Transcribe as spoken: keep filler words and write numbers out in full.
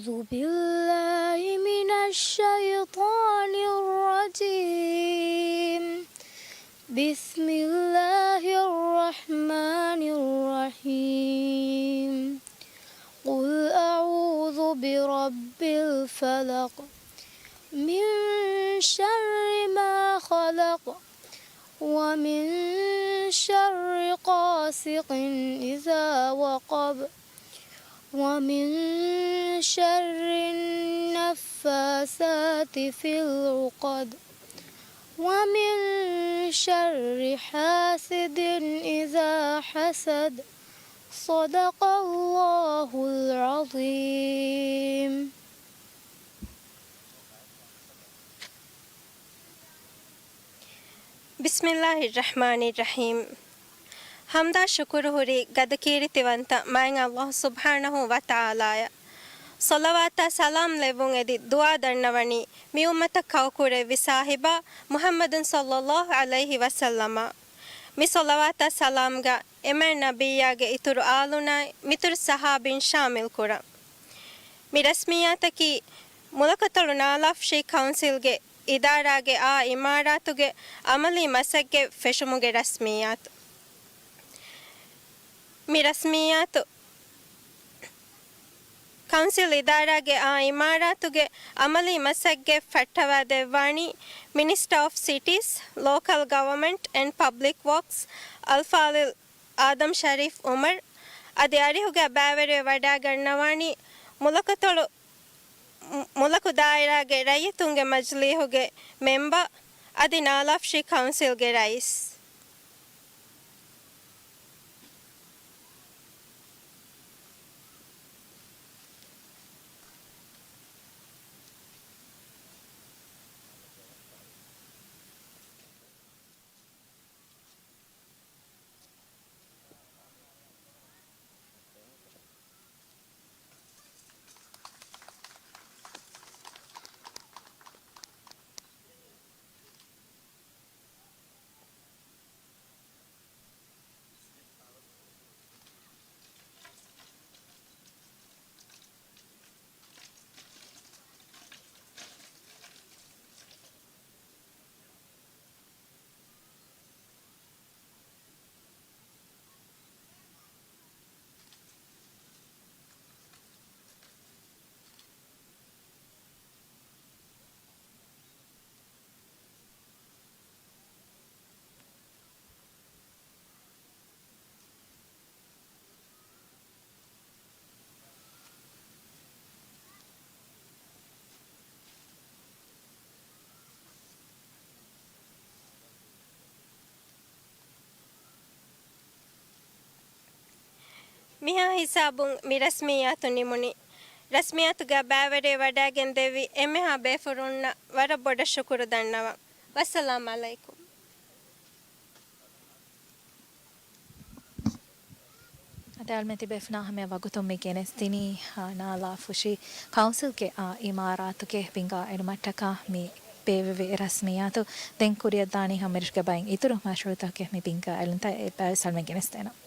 أعوذ بالله من الشيطان الرجيم. بسم الله الرحمن الرحيم. قل أعوذ برب الفلق. من شر ما خلق. ومن شر غاسق إذا وقب. ومن شر النفاثات في العقد. ومن شر حاسد إذا حسد. صدق الله العظيم. ބިސްމިއްލާހި ރަޙްމާނި ރަޙީމް. ޙަމްދާ ޝުކުރު ހުރީ ގަދަ ކީރިތިވަންތަ މާތް ﷲ ސުބްޙާނަހޫ ވަތަޢާލާއަށް. ޞަލަވާތާ ސަލާމް ލެއްވުން އެދި ދުޢާ ދަންނަވަނީ މި އުއްމަތަށް ކައުކުރެއްވި ސާހިބާ މުޙައްމަދު ޞައްލައްލާހު ޢަލައިހި ވަސައްލަމަށް. މި ޞަލަވާތާ ސަލާމްގަ އެންމެ ނަބިއްޔާގެ އިތުރު އާލުންނާއި މިތުރު ޞަޙާބީން ޝާމިލް ކުރަން. މި ރަސްމިއްޔާތަކީ މުލަކަތޮޅު ނާލާފުށީ ކައުންސިލްގެ އިދާރާގެ އާ އިމާރާތުގެ އަމަލީ މަސައްގެ ފެށުމުގެ ރަސްމިއްޔާތު. މި ރަސްމިއްޔާތު ކައުންސިލް އިދާރާގެ އާ އިމާރާތުގެ އަމަލީ މަސައްގެ ފައްޓަވާ ދެއްވާނީ މިނިސްޓަރ އޮފް ސިޓީސް، ލޯކަލް ގަވަމެންޓް އެންޑް ޕަބްލިކް ވޯކްސް އަލްފާޟިލް އާދަމް ޝަރީފް އުމަރު. އަދި އަރިހުގަ ބައިވެރިވެ ވަޑައިގަންނަވާނީ މުލަކަތޮޅު، މުލަކު ދާއިރާގެ ރައްޔިތުންގެ މަޖިލީހުގެ މެމްބަރު އަދި ނާލާފުށީ ކައުންސިލްގެ ރައީސް. މިހާ ހިސާބުން މި ރަސްމިއްޔާތު ނިމުނީ. ރަސްމިއްޔާތުގަ ބައިވެރިވެ ވަޑައިގެން ދެއްވި އެންމެހާ ބޭފުޅުންނަށް ވަރަށް ބޮޑަށް ޝުކުރު ދަންނަވަން. ވައްސަލާމް ޢަލައިކުމް. އަދި އަޅުމެން ތިބޭފުޅުންނާ ހަމަޔަށް ވަގުތުން މި ގެނެސްދިނީ، އާ، ނާލާފުށީ ކައުންސިލްގެ އާ އިމާރާތުގެ ބިންގާ އެޅުމަށްޓަކާ މި ބޭއްވެވި ރަސްމިއްޔާތު. ދެން ކުރިއަށްދާނީ ހަމައެއްގެ ބައިން އިތުރު މަޝްރޫޢުތަކެއް މި ބިންގާ އެޅުންތައް އެއްބައިވެސް އަޅުމެން ގެނެސްދޭނަން.